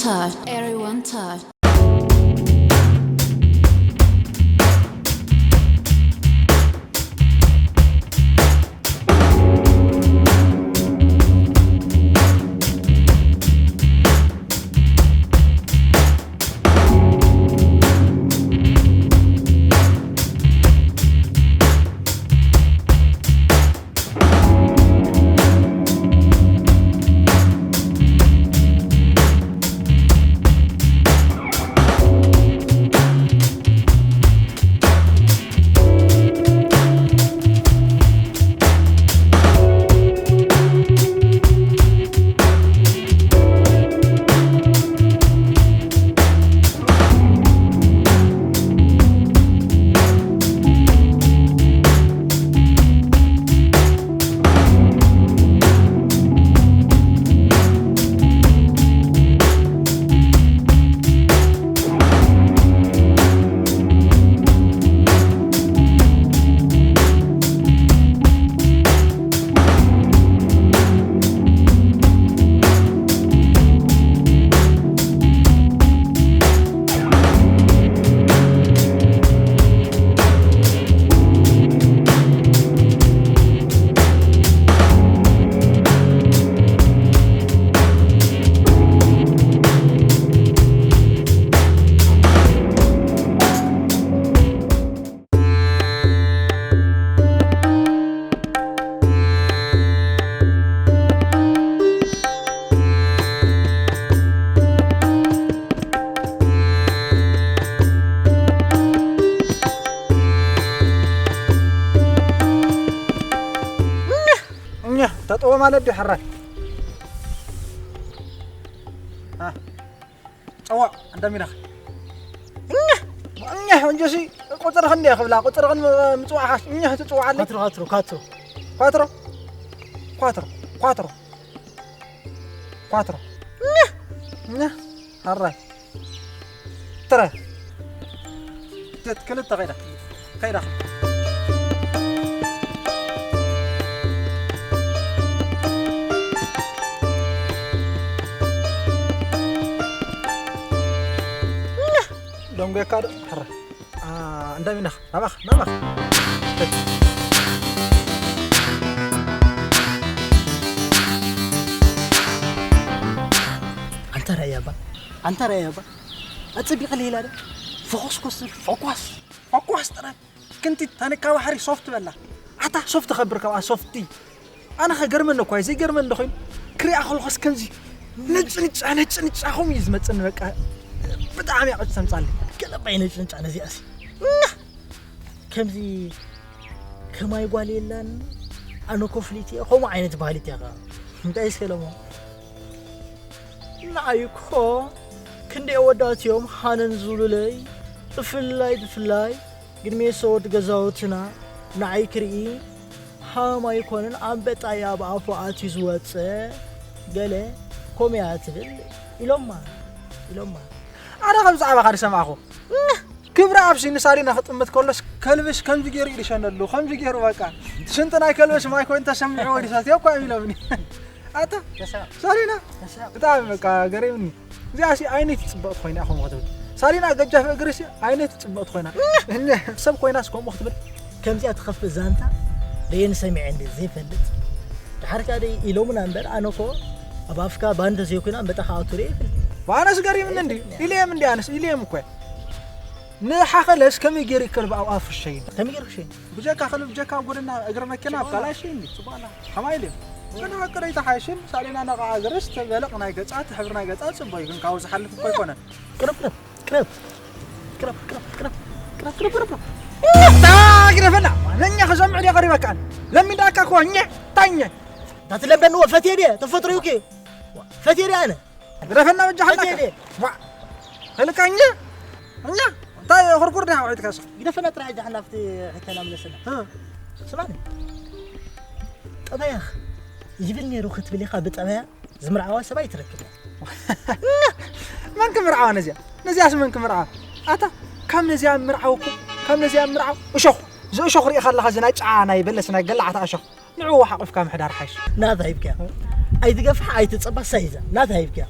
Touch. Everyone touch. እኛ ተጠወ ማለት ድዩ ሕራይ? አ፣ ጸዋዕ፣ እንዳ ሚናኽ። እኛ፣ እኛ፣ እንጀሲ፣ ቁጽርኽን እንድየ ክብላ፣ ቁጽርኽን ምጽዋዕኻስ፣ እኛ ትጽውዓለይ። ካትሮ፣ ካትሮ፣ ካትሮ። ኳትሮ? ኳትሮ፣ ኳትሮ። ኳትሮ። እኛ፣ እኛ፣ ሕራይ። ትረ። ክልተ ከይዳ። ከይዳ። ደንጎካ ዶ? ሕረ። አ፣ እንደሚናኽ? ናባኽ፣ ናባኽ። ኣንታ ራእያ ባ፣ ኣንታ ራእያ ባ። ኣጸቢቐ ሌላ ዶ? ፈኾስኮስ ዝብል፣ ፈኳስ፣ ፈኳስ ጥራይ። ክንቲት ታኒካ ባሕሪ ሶፍት በላ። ኣታ ሶፍት ከብር ካብኣ ሶፍቲ። ኣነ ኸገርመኒ እኳ እዩ፣ ዘይገርመኒ ዶ ኾይኑ? ክሪኣ ከለኹስ ከምዚ ነጭ ንጫ፣ ነጭ ንጫ ኸምኡ እዩ ዝመጽኒ በቃ። ብጣዕሚ እያ ቅጭ ተምጻለይ። ገለ ባይ ነጭ ንጫ ነዚኣሲ። እና ከምዚ ከማይ ጓል የላን። ኣነ ኮፍሊት እየ፣ ከምኡ ዓይነት ባህሊት እያ ኸዓ። እንታይ እስከ ለሞ? ንዓይ እኮ ክንደይ ኣወዳት እዮም ሃነን ዝብሉለይ፣ ብፍላይ፣ ብፍላይ ግድሚ ሰወድ ገዛውትና ንዓይ ክርኢ ሃም ኣይኮነን ኣንበጣ እዩ ኣብ ኣፉ ኣትዩ ዝወፅእ፣ ገለ ኮምያ ትብል ኢሎማ፣ ኢሎማ። ኣነ ከም ዛዕባኻ ዝሰማዕኹ፣ ክብረ ኣብሲ ንሳሊና ክጥምት ከሎስ ከልብስ ከምዚ ገይሩ ይልሸነሉ፣ ከምዚ ገይሩ በቃ። ሽንቲ ናይ ከልብስ ማይ ኮይኑ ተሰሚዕዎ ይሰትዮ እኮ እዮም ኢሎምኒ። ኣታ፣ ተሰማ-፣ ሳሊና፣ ተሰማ-፣ ብጣዕሚ በቃ ገሪምኒ። እዚኣሲ ኣይነይቲ ጽብቕቲ ኮይና እያ ከምኡ ክትብል። ሳሊና ገጃፍ እግሪሲ ኣይነይቲ ጽብቕቲ ኮይና። እኛ ሰብ ኮይናስ ከምኡ ክትብል። ከምዚኣ ትኸፍእ ዛንታ ርእየን ሰሚዐን ዘይፈልጥ። ድሓር ከኣ ደይ ኢሎምና እምበር፣ ኣነ እኮ ኣብ ኣፍካ ባኒ ተዘይኮይኑ ኣንበጣ ክኣቱ ርእየ ይፈልጥ። ኣነስ ገሪምኒ እንዲ፣ ኢለዮም እንዲ ኣነስ፣ ኢለዮም እኮ። ንሓኸለስ ከመይ ገይሩ ይከልብ ኣብ ኣፉ ሸይን? ከመይ ገይሩ ክሸይን? ብጀካ ከልብ፣ ብጀካ ኣብ ጎደና እግሪ መኪና ኣብ ካልኣይ ሸይን እንዲ፣ ጽቡቕ ኣላ። ከማይ ኢለዮም። ግን ሃቂ ደይ ተሓይሽን፣ ሳሌና ነቓ እግርስ ተበለቕ ናይ ገጻ፣ እቲ ሕብሪ ናይ ገጻ ጽቡቕ እዩ፣ ግን ካብኡ ዝሓልፍ እኮ ኣይኮነን። ቅረብ፣ ቅረብ፣ ቅረብ። ቅረብ፣ ቅረብ፣ ቅረብ። ቅረብ፣ ቅረብ፣ ቅረብ፣ ቅረብ። እታ ግደፈና። ነኛ ክሰምዕ ድየ ቀሪበካ? ለሚንዳካ እኮ፣ እኘ፣ ታኘ። እንዳትለምደንዎ፣ ፈትየ ድየ? ተፈጥሮዩ እኮ። ፈትየ ድየ ኣነ? ግደፈና በጃኻ ፈትየ ኣለካ። ድየ? ዋ። ከልካ እኛ? እኛ? እንታይ ኩርኩር ድያ ውዒትካ ስቕ? ግደፈና ጥራሕ እጃ ሓናፍቲ ሒተና ምለስና። እ። ስማኒ። ጠበያኽ ይብል ነይሩ ክትብል ኢኻ ብጠበያ ዝምርዓዋ ሰብ ኣይትረክብን። መን ክምርዓዋ ነዚኣ? ነዚኣስ መን ክምርዓዋ? ኣታ ካብ ነዚኣ ምርዓው እኮ፣ ካብ ነዚኣ ምርዓው እሾኽ። እዚ እሾኽ ርኢኻ ኣለኻ፣ እዚ ናይ ጫዓ ናይ በለስ ናይ ገላዕታ እሾኽ። ንዕኡ ሓቑፍካ ምሕዳር ሓይሽ። ናታ ሂብክያ። ኣይትገፍሓ፣ ኣይትጸባ፣ ሳይዛ። ናታ ሂብክያ።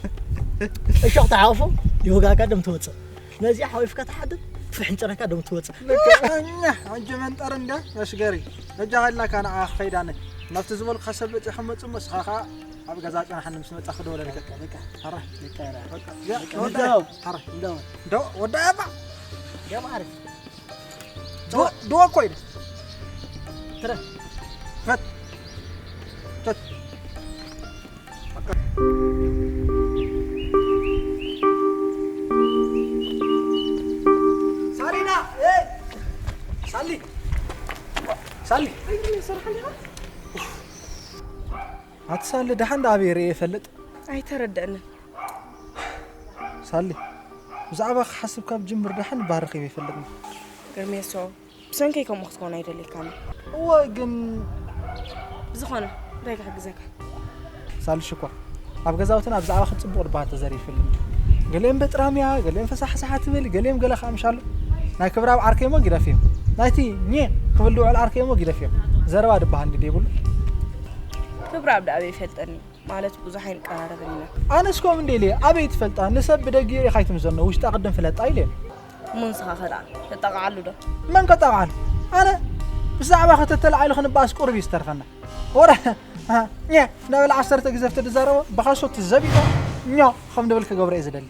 እሾቕ ተሓቑፉ ይወጋጋ ደም ትወፅእ። ነዚኣ ሓዊፍካ ትሓድር፣ ክፍሕንጨረካ ደም ትወፅእ። ልክዕ። እኛ፣ ሕጂ መንጠር እንዳ መሽገሪ። ሕጂ ሃላካ ንዓ ክኸይድ ኣነ። ናብቲ ዝበልኩኻ ሰብ በፂሑ ክመፅእ እሞ፣ ንስኻ ኸዓ ኣብ ገዛ ፅናሓኒ፣ ምስ መፃ ክደውለልካ። በቃ፣ በቃ። ሓራ። በቃ፣ በቃ። በቃ፣ ያ፣ በቃ፣ ወዳ። በቃ። ሓራ። እንደው። ዶ፣ ወዳ ኣባ። ደም ዓርፍ። ዶ፣ ዶ እኮ ኢሉ። ትረ። ፈት። ፈት። ሳሊና፣ ኤይ! ሳሊ! ሳሊ! ኣይትሰርሓ እንዲኻ? ኣቲ ሳሊ፣ ደሓን ደኣ ኣበይ ርእየ ይፈልጥ? ኣይተረደእንን። ሳሊ፣ ብዛዕባ ክሓስብ ካብ ጅምር ደሓን እባ ረኺበ ይፈልጥኒ። ግርሜሶ፣ ብሰንከይ ከምኡ ክትኮን ኣይደልየካን። እወ፣ ግን ብዝኾነ፣ እንታይ ክሕግዘካ? ሳሊ ሽኮር፣ ኣብ ገዛውትና ብዛዕባኺ ጽቡቕ ድበሃል ተዘሪፉልኒ። ገሊኦም በጥራምያ፣ ገሊኦም ፈሳሕሳሓ ትብል፣ ገሊኦም ገለ ከኣ ምሻሉ። ናይ ክብራብ ዓርከይ እሞ ግደፍዮ። ናይቲ ኘ ክብል ድውዕል ዓርከይ እሞ ግደፍዮ። ዘረባ ድበሃል እንዲ ደይብሉ። ክብራብ ደኣ ኣበይ ይፈልጠኒ? ማለት ብዙሕ ኣይንቀራረብን ኢና። ኣነስ ከምኡ እንደ ኢለ ኣበይ ትፈልጣ? ንሰብ ብደጊኡ ርኢኻ ኣይትምዘኖ፣ ውሽጣ ቅድም ፍለጣ ኢለ። እሞ ንስኻ ከ ደኣ ተጣቕዓሉ ዶ? መን ከጣቕዓሉ? ኣነ ብዛዕባ ከተተላዒሉ ክንበኣስ ቁሩብ እዩ ዝተርፈና። ወረ፣ አ፣ ኘ፣ እናበለ ዓሰርተ ግዜ ተዛረቦ፣ ብኻሶት ዘቢጦ፣ ኞ፣ ከም ድብል ክገብሮ እየ ዝደሊ።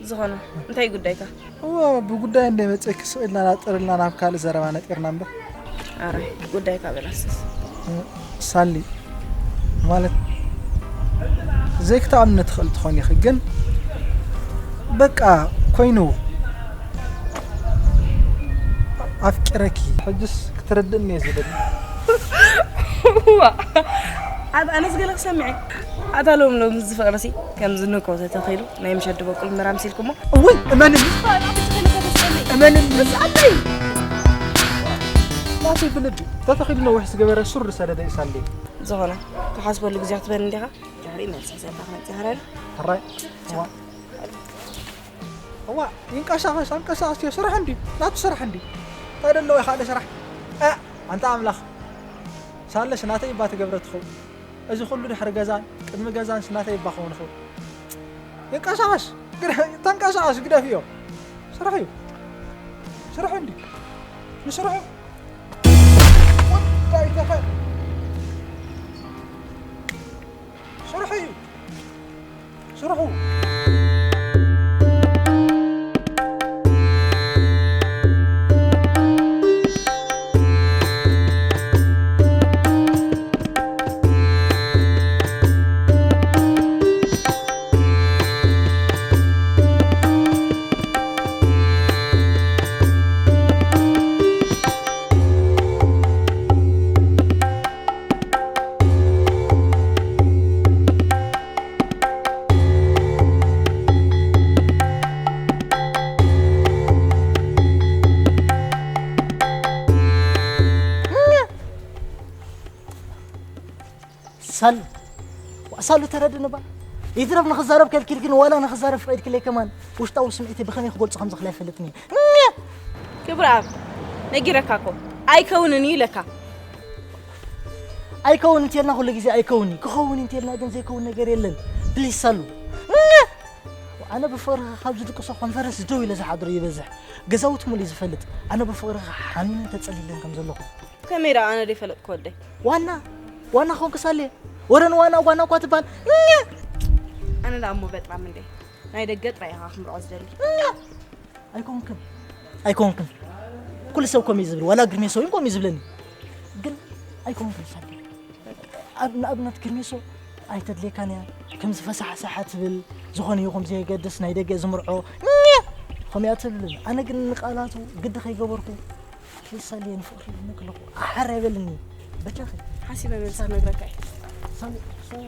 ዝኾነ፣ እንታይ ጉዳይካ? እወ፣ ብጉዳይ እንደ መጸኪ ስቕ ኢልና ናጠር ኢልና ናብ ካልእ ዘረባ ነጢርና እምበር። ኣረ፣ ጉዳይካ በላስስ። ሳሊ፣ ማለት፣ ዘይክትኣምኒ ትኽእል ትኾን ኢኺ፣ ግን በቃ ኮይኑ። ኣፍቂረኪ። ሕጅስ ክትርድእኒ እየ ዝደሊ። ዋ፣ ኣት-፣ ኣነስ ገለ ክሰምዐ። ኣታ ሎም ሎም እዚ ፍቕርሲ ከም ዝንኮ ተተኺሉ ናይ ምሸት ድበቁል ምራም ሲልኩሞ። እውይ፣ እመንኒ። እመንኒ። ናተይ ብልቢ ተተኺሉ ነዊሕ ዝገበረ ሱር ዝሰደደ እዩ ሳሊ። ዝኾነ፣ ክሓስበሉ ግዜ ክትበኒ እንዲኻ። ድሕሪ መልሲ ሰልካ ክመጽእ ይኽእል። ሕራይ። እዋ። እዋ፣ ይንቀሳቐስ፣ ኣንቀሳቐስ፣ ስራሕ እንዲ፣ ናቱ ስራሕ እንዲ። እንታይ ደለዎ ካልእ ስራሕ? እ፣ ኣንታ ኣምላኽ። ሳለስ ናተይ እባ ትገብረ ትኸውን። እዚ ኩሉ ድሕሪ ገዛን ቅድሚ ገዛንስ ናተይ እባ ክኸውን ይኽእል። ይንቀሳቐስ፣ ግደ-፣ ተንቀሳቐስ፣ ግደፍዮ። ስራሕ እዩ። ስራሕ እንዲ። ንስርሑ። ወዳይ ተኸ-፣ ስራሕ እዩ። ስርሑ። ሳሉ፣ ዋ፣ ሳሉ ተረድኒ ባ። ይትረፍ ንኽዛረብ ከልኪልክን ዋላ ንኽዛረብ ፍቒድክለይ ከማን ውሽጣዊ ስምዒተይ ብኸመይ ክገልጾ ከም ዝኽእል ኣይፈልጥን እየ። ክብረኣብ፣ ነጊረካ እኮ ኣይከውንን እዩ ኢለካ። ኣይከውን እንተልና ኩሉ ግዜ ኣይከውን እዩ። ክኸውን እንተልና ግን ዘይከውን ነገር የለን። ፕሊስ ሳሉ። ኣነ ብፍቕርኻ ካብ ዝድቅሶ ኮንፈረንስ ደው ኢለ ዝሓድሮ ይበዝሕ። ገዛውቲ ሙሉ እዩ ዝፈልጥ። ኣነ ብፍቕርኻ ሓሚመን ተጸሊለን ከም ዘለኹ። ከመይ ደኣ ኣነ ደይፈለጥኩ ወደይ? ዋና፣ ዋና ኾንክ ሳሌ። ወረ ንዋና ዋና እኳ ትበሃል። እኛ! ኣነ ደኣ እሞ በጥራም እንዴ? ናይ ደገ ጥራይ ኢኻ ክምርዖ ዝደሊ። እኛ! ኣይኮንክን። ኣይኮንክን። ኩሉ ሰብ ከምኡ እዩ ዝብል። ዋላ ግርሜሶ እውን ከምኡ እዩ ዝብለኒ። ግን ኣይኮንክን ሳሌ። ኣብ-፣ ንኣብነት ግርሜሶ ኣይተድልየካን እያ። ከምዚ ፈሳሕሳሓ ትብል፣ ዝኾነ ይኹን ብዘየገድስ ናይ ደገ ዝምርዖ፣ እኛ! ከምኡ እያ ትብልን። ኣነ ግን ንቃላቱ ግዲ ከይገበርኩ፣ ሳሌ ንፍቕሪ ይብለኒ ከለኹ ኣሕር ኣይበልኒ። በጃኺ። ሓሲበ መልሲ ክነግረካ እየ። ሳሌ፣ ሳሌ።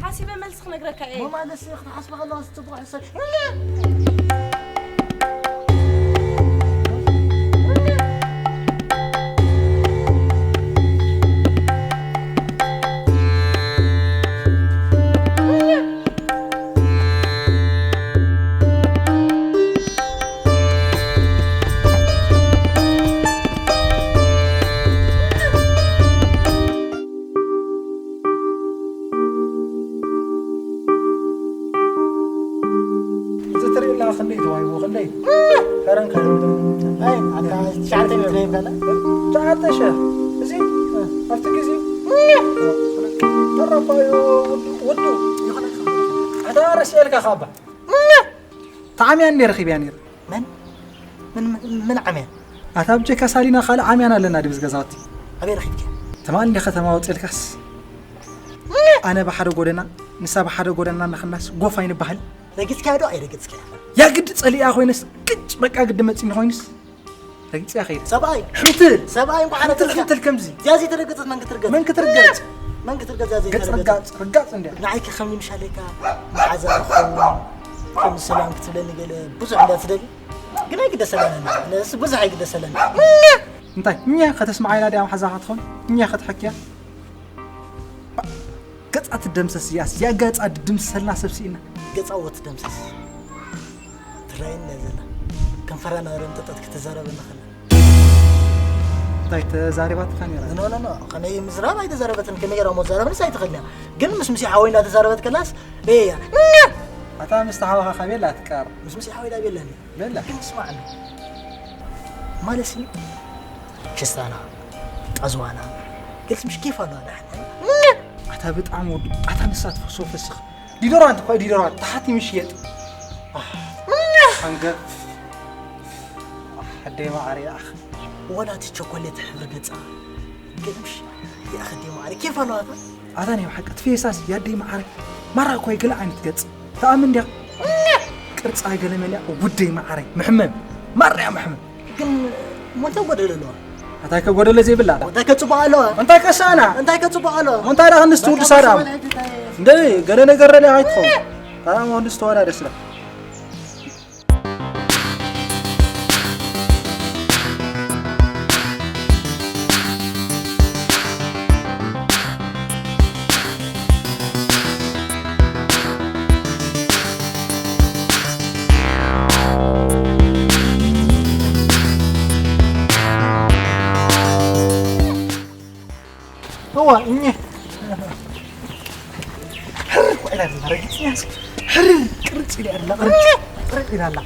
ሓሲበ መልሲ ክነግረካ እየ። መማለሲ ክትሓስቢ ከለኻ ጽቡቕ ሕሰብ። ክንደይ ተዋሂብዎ? ክንደይ? ፈረንካ። ኣይ፣ ኣታ ትሽዓተ ሚእቲ ትረክብ ከላ? ትሽዓተ ሺሕ። እዚ ኣብቲ ግዜ ተረፋዩ ወዱ፣ ወዱ። ኣታ ረሲዐልካ ካባ። ተዓምያን ነይረ፣ ረኺብያ ነይረ። መን? ምን፣ ምን፣ ምን ዓምያ? ኣታ ብጀካ ሳሊና ካልእ ዓምያን ኣለና ድዩ ምስ ገዛውቲ? ኣበይ ረኺብኪ? ትማሊ እንደ ከተማ ወፅልካስ፣ ኣነ ብሓደ ጎደና፣ ንሳ ብሓደ ጎደና እናኸናስ ጎፍ ኣይንበሃል። ረግጽኪያ ዶ ኣይረግጽኪያ? ያ ግድ ጸሊኣ ኮይነስ፣ ቅጭ በቃ ግድ መጺኒ ኮይንስ፣ ረግጽያ ከይደ። ሰብኣይ። ሕምትል። ሰብኣይ እንኳን ሕምትል፣ ረገጽካ። ሕምትል ከምዚ። እዚኣ ዘይተረገጸት መን ክትርገጽ? መን ክትርገጽ? መን ክትርገጽ እዚኣ ገጽ ዘይተረገጸት? ርጋጽ፣ ርጋጽ እንድያ። ንዓይኪ ከም ምሻለካ መሓዛ ክኸውን፣ ከም ሰላም ክትብለኒ ገለ ብዙሕ እንድያ ትደሊ። ግን ኣይግደሰለንን። ነዚ ብዙሕ ኣይግደሰለንን። እንታይ? እኛ ከተስምዓይና ድያ መሓዛ ክትኸውን? እኛ ክትሕክያ? ገጻ ትደምሰስ እያስ፣ ያ ገጻ ድድምሰልና ሰብ ስኢና። ገጻ ወ ትደምሰስ። ትራይን ነዘላ። ከንፈራ ናረም ተጠት ክትዛረብ ንኸላ። እንታይ ተዛሪባትካ ነይራ? ኖ፣ ኖ፣ ኖ። ከመይ ምዝራብ ኣይተዛረበትን፣ ከመይ ገይራ እሞ ትዛረብንስ ኣይትኽእልን እያ። ግን ምስ ምሲ ሓወይ እንዳተዛረበት ከላስ፣ እያ። ኣታ ምስ ተሓዋኻ ካቤላ ትቃር። ምስ ምሲ ሓወይ ዳቤለኒ። በላ። ግን ስማዕኒ። ማለሲ፣ ክስታና፣ ጠዝዋና፣ ገልሲ ምሽ ኬፍ ኣለዋ ዳሕና። ኣታ ብጣዕሚ ወዱ፣ ኣታ ንሳ ትፈስሶ ፈስኽ። ዲዶራንት እኮ ዲዶራንት፣ ተሓቲ ምሽ የጥ። ኣህ፣ ሓንገፍ። ኣህ፣ ኣደይ ማዓረይ፣ ኣኽ። ወላ እቲ ቸኮሌት ሕብሪ ገጻ። ግን ምሽ፣ ይኣኽ ኣደይ ማዓረይ፣ ኬፍ ኣለዋ እታ። ኣታ ናይ ብሓቂ እቲ ፌሳስ ያደይ መዓረይ ማራ እኮ ገለ ዓይነት ገጽ ተኣምን እንድያ ቅርጻ ገለ መሊያ ውደይ መዓረይ ምሕመም ማርያ ምሕመም ግን ሞንታ ጎደለ ኣለዋ እንታይ ከጎደለ ዘይብላ እንታይ ከጽቡቕ ኣለዋ እንታይ ከሳና እንታይ ከጽቡቕ ኣለዋ ሞንታ ዳ ክንስ ትውድ ሳዳም እንደ ገለ ነገር ለለ ኣይትኸውን ታራ ሞንስ ተዋዳ ደስላ እዋ እኛ ሕር እኮ ኢላ ኣላ ረጊፅና ሕር ቅርፅ ኢላ ኣላ ቅርፅ ኢላ ኣላ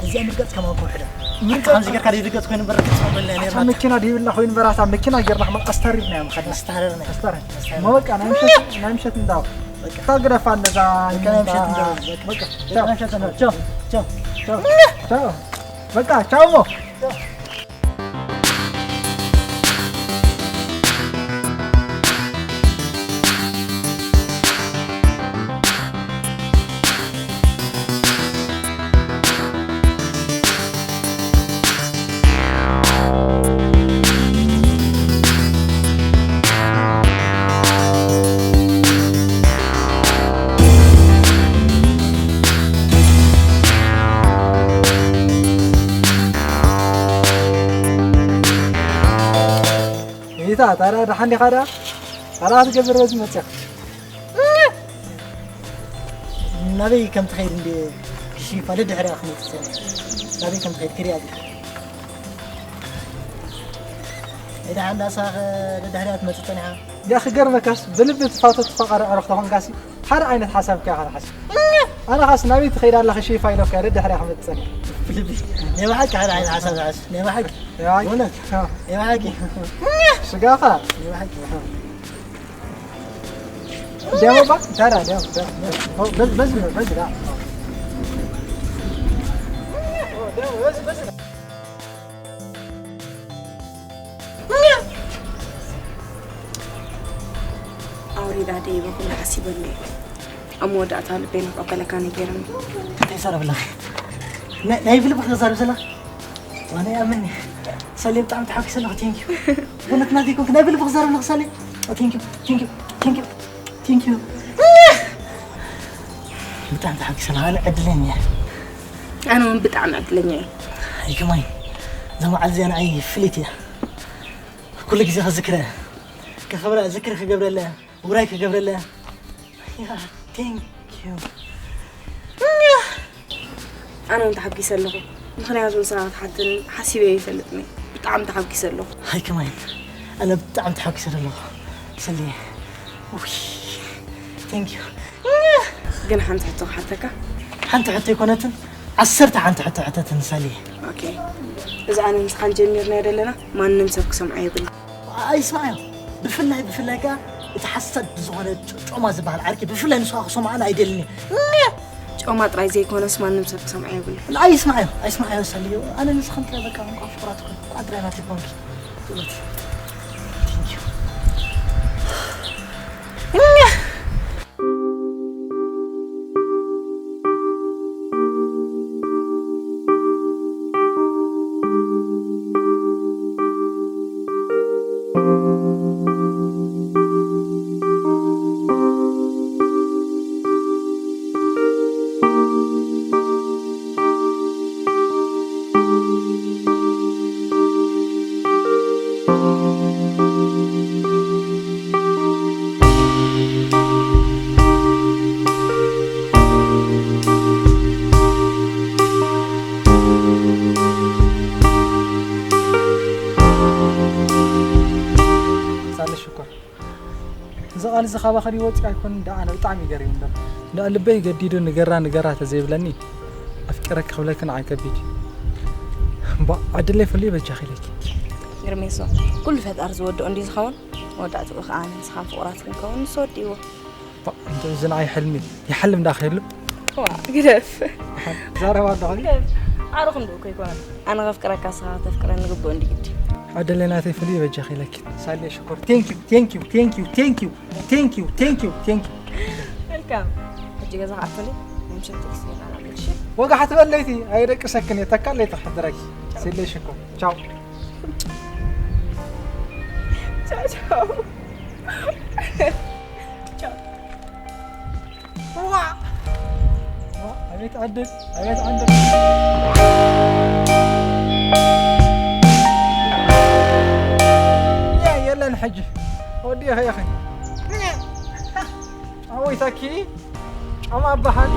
እዚኣ ምርጋፅ ከማን ከውሕዳ ምርጋፅ ከምዚ ጌርካ ደይርገፅ ኮይኑ በረ ክትፅመልና ነርና መኪና ደይብልና ኮይኑ በራታ መኪና ጌርና ሕመል ኣስታሪርና እዮም ኸድና ኣስታረርና ኣስታረ መበቃ ናይ ምሸት ናይ ምሸት እንዳው ታግረፋ እንደዛ በቃ ናይ ምሸት እንዳው በቃ ቻው ቻው ቻው ቻው በቃ ቻው ሞ ጌታ ታዲያ ደሓን ዲኻ ደኣ? ታዲያ ክትገብር በዚ መፅኻ? ናበይ ከም ትኸይድ እንደ ክሽፋ ደድሕሪያ ክመፅእ ፀኒሐ። ናበይ ከም ትኸይድ ክሪኣ ዲኻ? ኢዳ ሓንዳ ሳኸ ደድሕሪያ ትመፅእ ፀኒሓ። ያ ክገርመካስ ብልቢ ትፋቶ ትፋቐር ዕረኽ ተኾንካሲ ሓደ ዓይነት ሓሳብ ከያ ክትሓስብ ኣነ ኻስ ናበይ ትኸይድ ኣለኻ ሸይፋ ኢለካ ደድሕርያ ክመፅእ ፀኒሐ ናይ ብሓቂ ሓደ ዓይነት ሓሳብ ዝሓስብ ናይ ብሓቂ እውነት ናይ ብሓቂ ስጋኻ ናይ ብሓቂ ደሞ ባ ታራ ደሞ በዚ በዚ ኣውሪዳ ደይበ ኩሉ ሓሲበሉ እየ ኣብ መወዳእታ ልበይ ንክቕበለካ ነጊርኒ እንታይ ይዛረብ ኣለኺ ናይ ፊልም ክዛረብ ዘላ ዋና ያምኒ ሰሌ ብጣዕሚ ተሓኪሰ ኣለኹ ቴንኪ እውነት ናተይ ኮንክ ናይ ፊልም ክዛረብ ኣለኹ ሰሌ ቴንኪ ቴንኪ ቴንኪ ቴንኪ ብጣዕሚ ተሓኪሰ ኣለኹ ኣነ ዕድለኛ እየ ኣነ እውን ብጣዕሚ ዕድለኛ እየ ኣይከማይ እዛ መዓል እዚኣ ንዓይ ፍልይቲ እያ ኩሉ ግዜ ከዝክረ ከኸብራ ዝክሪ ክገብረለ ውራይ ክገብረለ እያ thank you ኣነ እውን ተሓጒሰ ኣለኹ ምኽንያቱ ንስኻ ክትሓተኒ ሓሲበ ይፈልጥኒ ብጣዕሚ ተሓጒሰ ኣለኹ ኣይ ከማይን ኣነ ብጣዕሚ ተሓጒሰ ዘለኹ ሰልየ ውይ thank you ግን ሓንቲ ሕቶ ክሓተካ። ሓንቲ ሕቶ ኣይኮነትን፣ ዓሰርተ ሓንቲ ሕቶ ሕተትን ሳሊ። ኦኬ፣ እዚ ኣነ ንስኻን ጀሚርናዮ ዘለና ማንም ሰብ ክሰምዖ የብሉ። ኣይስማዕዮ። ብፍላይ ብፍላይ ከኣ እቲ ሓሳድ ዝኾነ ጮ- ጮማ ዝበሃል ዓርኪ ብፍላይ ንስኻ ክሰምዓን ኣይደልን እየ። ጮማ ጥራይ ዘይኮነስ ማንም ሰብ ክሰምዖ የብሉ። ኣይስማዕዮ፣ ኣይስማዕዮ ሳልዮ። ኣነ ንስኽን ጥራይ በቃ እንኳ ፍቁራት ኮን እንኳ ጥራይ ናት ይኮንኪ። ሳሊ ሽኮር፣ እዚ ቃል እዚ ካባኺ ድዩ ወፂኡ ኣይኮን? ደኣ ኣነ ብጣዕሚ ገሪሙ ዘሎ። ደኣ ልበይ ገዲዱ ንገራ ንገራ ተዘይብለኒ ኣፍቂረኪ ክብለኪ ንዓይ ከቢድ እዩ። እምበኣር ዕድለይ ፍሉይ በጃኺ ኢለኪ። ግርሜሶ፣ ኩሉ ፈጣሪ ዝወድኦ እንድዩ ዝኸውን፣ መወዳእትኡ ኸኣ ኣነ ንስኻን ፍቑራት ክንከውን ንሱ ወዲእዎ። ባ፣ እንተ እዚ ንዓይ ሕልሚ እዩ። ይሓልም ደኣ ክህሉ። ዋ፣ ግደፍ። ዘረባ ኣለኹ። ግደፍ። ዓርኹ እንዶ እኮ ኣይኮነን። ኣነ ከፍቅረካ፣ ንስኻ ከተፍቅረኒ ግቡእ እንዲ ግዲ። ዕድለይ ናተይ ፍሉይ በጃኺ ኢለኪ። ሳሌ ሽኮር፣ thank you, thank you, thank you, thank you, thank you, thank you, thank you. Welcome። ሕጂ ገዛ ክኣቱ እንዲ፣ ምሸት ትግስቲ ይኻና፣ እሺ? ወጋሕ ትበል ለይቲ፣ ኣየደቅሰክን እየ፣ ተካል ለይቲ ክሕድረኪ። ሳሌ ሽኮር፣ ቻው። ቻው፣ ቻው። ቻው። ዋ! ዋ! ኣቤት ዕድል! ኣቤት ዕድል! የ-፣ የለን ሕጂ። ወዲእኺ ኢኺ። ጫወይታኪ ጫማ ኣባሃል።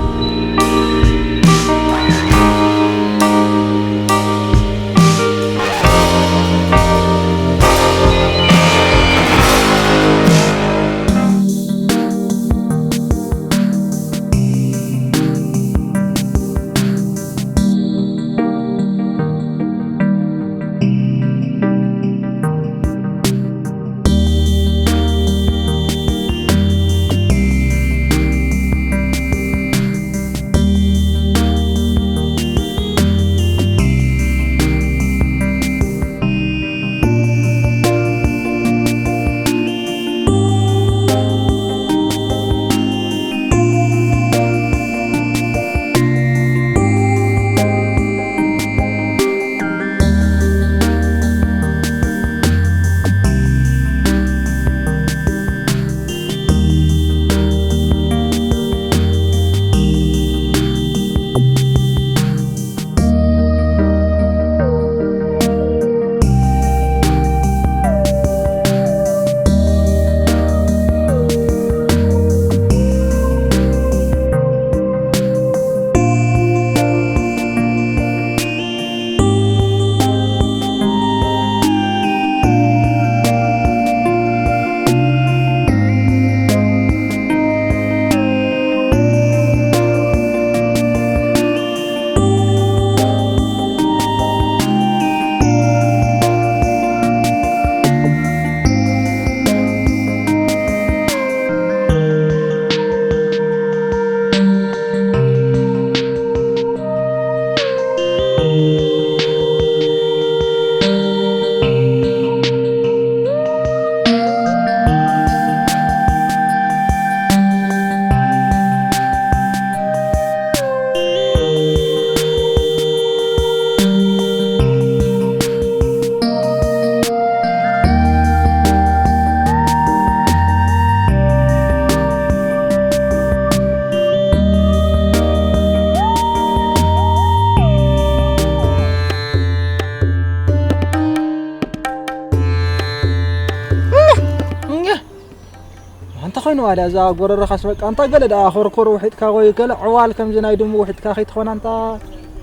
እንተ ኾይኑ ዋላ እዛ ጎረሮኻስ በቃ፣ እንታ ገለ ደኣ ኮርኮር ውሒጥካ ወይ ገለ ዕዋል ከምዚ ናይ ድሙ ውሒጥካ ከይትኾና፣ እንታ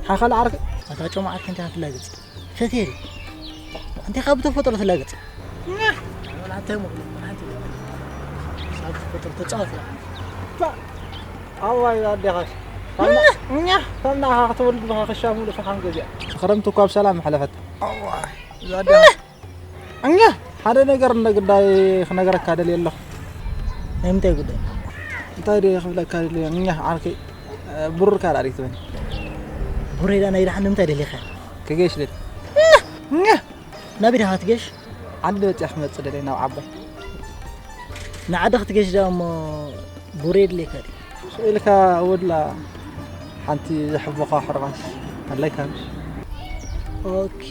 ሓኸል ዓርኪ። ኣታ ጮማ ዓርኪ እንታይ ትላገጽ? ፈቴሪ። እንታይ ካብ ተፈጥሮ ትላገጽ? ወላ እንታይ ሞ፣ ወላ እንታይ ሞ። ሳብ ተፈጥሮ ተጻወት። ባ- ኣዋይ ኣዴኻስ እኛ ከምና ክትወልድ ብኻ ክሻ ሙሉ ፈሓም ገዚኣ። ክረምቲ እኳ ብሰላም ሓለፈት። ኣዋይ ኣዴኻ እኛ ሓደ ነገር እንደ ጉዳይ ክነገረካ ደልየ ኣለኹ። ናይ ምንታይ ጉዳይ? እንታይ ደየ ክብለካ ደልየ እኛ ዓርከይ፣ ብሩርካ ዳሪክ ትበል። ብሩይ ዳ ናይ ደሓን ንምንታይ ደሊኻ? ክገሽ ደል እኛ ናበይ ዲኻ ክትገሽ? ዓዲ ወፂኣ ክመፅእ ደልየ ናብ ዓባይ። ንዓዲ ክትገሽ ዳ እሞ ብሩይ የድልየካ ድዩ? ስቕ ኢልካ ወድላ ሓንቲ ዘሕቦኻ ሕርቓስ ኣለካ ምሽ? ኦኬ።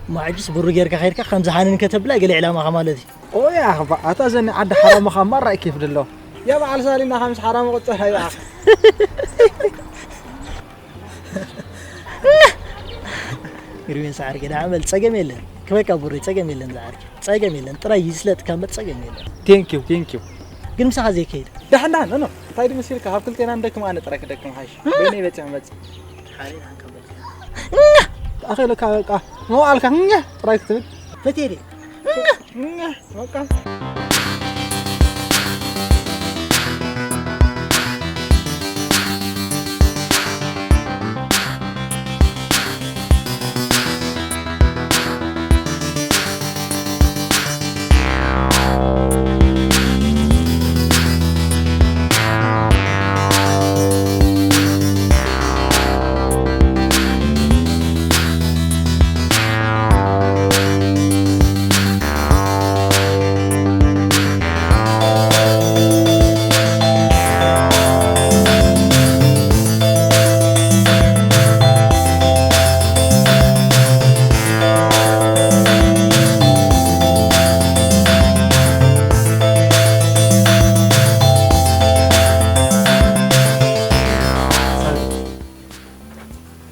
እሞ ሕጅስ ብሩ ጌርካ ከይድካ ከምዚ ሃነን ከተብላ ገለ ዕላማኻ ማለት እዩ። ኦያ ኣኽባ ኣታ ዘኒ ዓዲ ሓራምኻ ማራ እዩ ኬፍ ድሎ። ያ በዓል ሳሊና ከምስ ሓራም ቁፅሕ ኣያ። ግርሜን ሰዓር ገዳ ኣመል ጸገም የለን። ክበቃ ቡሪ ጸገም የለን ዝዓርኪ። ጸገም የለን። ጥራይ ይስለጥካ እምበር ጸገም የለን። Thank you, thank you። ግን ምሳኻ ዘይከይድ። ዳሕና፣ ኖ፣ ኖ። እንታይ ድምስ ኢልካ? ካብ ክልቴና ንደክም፣ ኣነ ጥራይ ክደክም ሓይሽ። በይነይ በጺሕ መጽእ። ሓሪር ሃንቀበል። ኣኸለካ በቃ። መዋልካ፣ እኛ ጥራይ ክትብል። ፈትየ ድየ? እኛ፣ በቃ።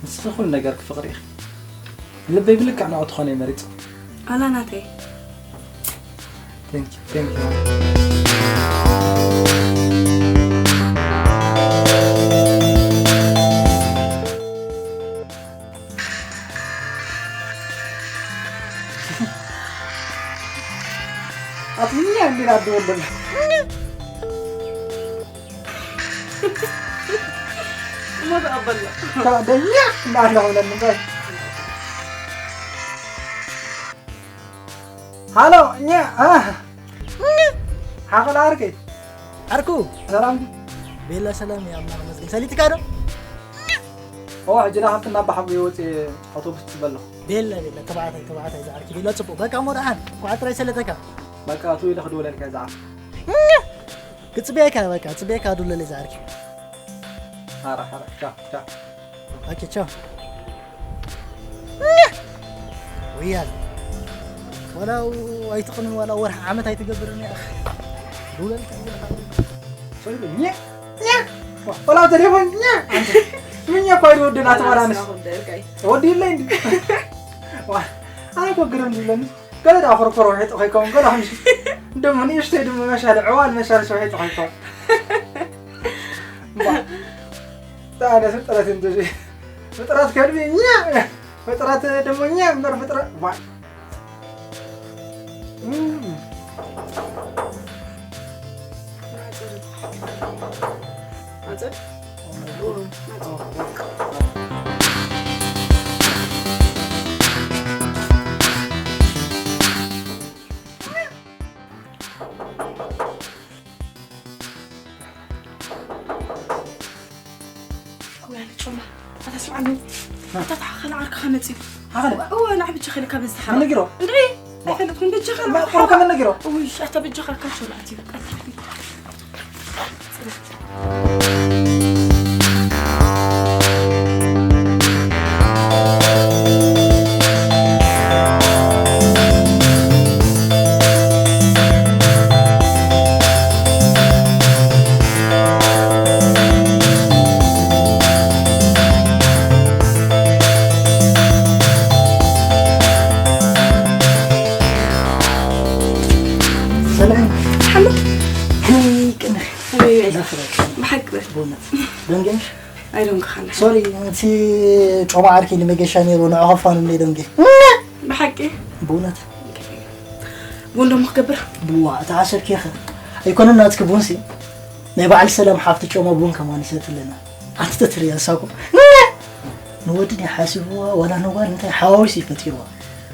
ንስኺ ኩሉ ነገርኪ ፍቕሪ ኢኺ። ልበይ ብልክዕ ንዕኡ ትኾነ እየ መሪጸ። ኣላ ናተይ። Thank you, thank you. ኣትኛ እንዴት አትወደም? ሞት አበላ። ታደኛ እንዳለ ሆነን። ሃሎ፣ እኛ፣ አ፣ ሓኸል ዓርከይ። ዓርኩ። ሰላም። ቤላ ሰላም፣ ያ ኣምላኽ ይመስገን። ሰሊጥካ ዶ? ኦ፣ ሕጂ ዳ ካብቲ እናባሓጎ ይወፅእ ኣውቶቡስ ትፅበ ኣለኹ። ቤላ፣ ቤላ፣ ተባዕታይ፣ ተባዕታይ፣ ዝዓርኪ። ቤላ፣ ፅቡቕ። በቃ፣ እሞ ደሓን። እንኳዕ ጥራይ ሰለጠካ። በቃ፣ እቱ ኢለ ክድውለልካ፣ ዝዓርኪ። ክፅበየካ፣ በቃ፣ ፅበየካ፣ ድውለለይ፣ ዝዓርኪ። ሓራ፣ ሓራ፣ ቻው፣ ቻው። ኦኬ፣ ቻው። ወያል። ዋላ ኣይትቕንይ፣ ዋላ ወርሒ ዓመት ኣይትገብርን እያ። ዱለል ከይብልካ። ሰይዱ፣ ኛ፣ ኛ። ዋላ ቴሌፎን፣ ኛ። ምኛ እኮ ኣይትወድን፣ ኣትባላንስ። ወዲ የለ እንዲ። ዋ፣ ኣነ እኮ ግርም ዝብለኒ። ገለ ደኣ ኮርኮሮ ውሒጡ ከይከውን፣ ገለ ከምዚ። ደሞ ንእሽተይ ደሞ መሻል፣ ዕዋል መሻል ውሒጡ ከይከውን። እምባ። ኣነ ፍጥረት እንጂ። ፍጥረት ከልቢ፣ ኛ። ፍጥረት ደሞ ኛ እምበር ፍጥረት፣ ዋ። እም። ኣጸድ። ወይ ኣነ ጮማ፣ ኣታ ስምዓኒ። ኣታ ተሓኸለ ዓርክኻ መጺኡ። ሓኸለ? እወ፣ ንዓ ብቻ ኸለ ካብ ዝተሓረ። መን ነጊሮ? እንድዒ፣ ዋ። ኣይፈለጥኩን፣ ብቻ ኸለ ማ፣ ዓርክኻ። ቆርካ መን ነጊሮ? ውይ፣ ኣታ ብቻ ኸለ ካብ ሾላ ኣትዩ። ሰላም። ሓሎ። ከመይ ቀንኺ? ወይ ወይ። ዳኽረ። ብሓቂ። ብእውነት። ደንገሽ? ኣይደንግኻን። ሶሪ፣ እቲ ጮማ ዓርኪ ንመገሻ ነይሩ፣ ንዑ ኸፋኑ እንደ ደንገ። ብሓቂ? ብእውነት። ቡን ደሞ ክገብር? ብዋ፣ ተዓሰብኪ ኢኸ። ኣይኮነን ናትኪ ቡንሲ። ናይ በዓል ሰላም ሓፍቲ ጮማ ቡን ከማን ይሰትለና። ኣንቲ ተትርእያ እሳ እኮ ንወዲ ድያ ሓሲብዋ ዋላ ንጓል እንታይ ሓዋዊሱ እዩ ፈጢርዋ።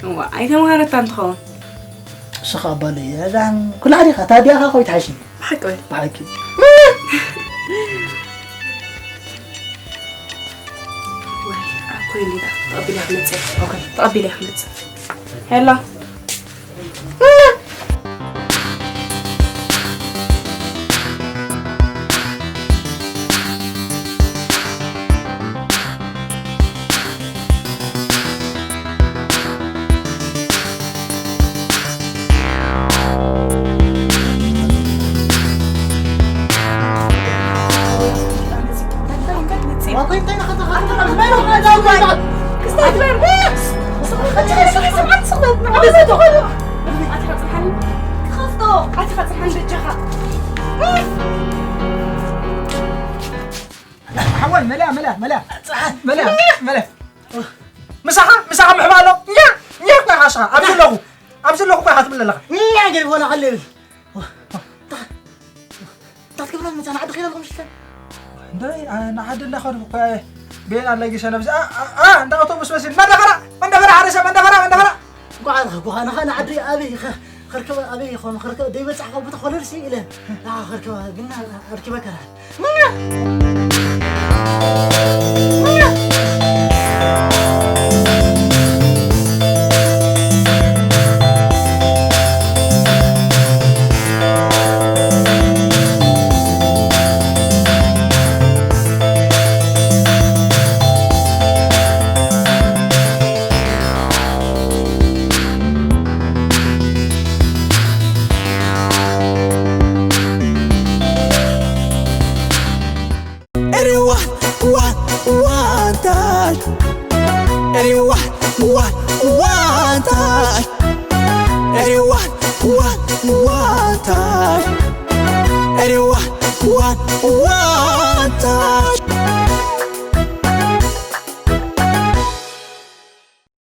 እዋ፣ ኣይተምሃረታን ትኸውን። እሱ ኸዓ ኣባለይ፣ እዛን ኩላ ሓዲኻ፣ እታ ኣዲኣ ኸዓ ኮይት ሓሽኒ። ብሓቂ ወይ? ብሓቂ። ወይ፣ ኣብ ኮይን ኢላ፣ ተቐቢላ ክመጽእ። ኦኬ። ተቐቢላ ክመጽእ። ሄሎ። ሓወይ፣ መለያ፣ መለያ፣ መለያ። ጸሓይ። መለያ፣ መለያ። ምሳኻ፣ ምሳኻ ምሕባ ኣሎ። ኛ፣ ኛ፣ እኮ ኢኻ ስኻ። ኣብዚ ኣለኹ፣ ኣብዚ ኣለኹ እኮ ኢኻ ትብል ዘለኻ። ኛ፣ ገለ ሆነ ከለ ይብል። እንታይ ትገብራ መጻ ንዓዲ ኸይዳ ኣለኹም ሽተን? እንታይ፣ ኣ፣ ንዓዲ እንዳኸዱ እኮ እየ። ቤን ኣለጊሰ ነብዚ። ኣ፣ ኣ፣ ኣ፣ እንዳ ኣውቶቡስ መሲል። መንደፈራ፣ መንደፈራ፣ ሓደ ሰብ መንደፈራ፣ መንደፈራ። ጓዓልኻ፣ ጓዓልኻ ንዓዲ ኣበይ ኸ-፣ ኸርከብ፣ ኣበይ ይኾኑ? ኸርከብ፣ ደይበጻሕኻ ቦታ ኾለልሲ ኢለ። ንዓ ኸርከብ፣ ግና ኣርኪበካ። Everyone, one, one time. Everyone, one, one time. Everyone, one, one time. Everyone, one, one time.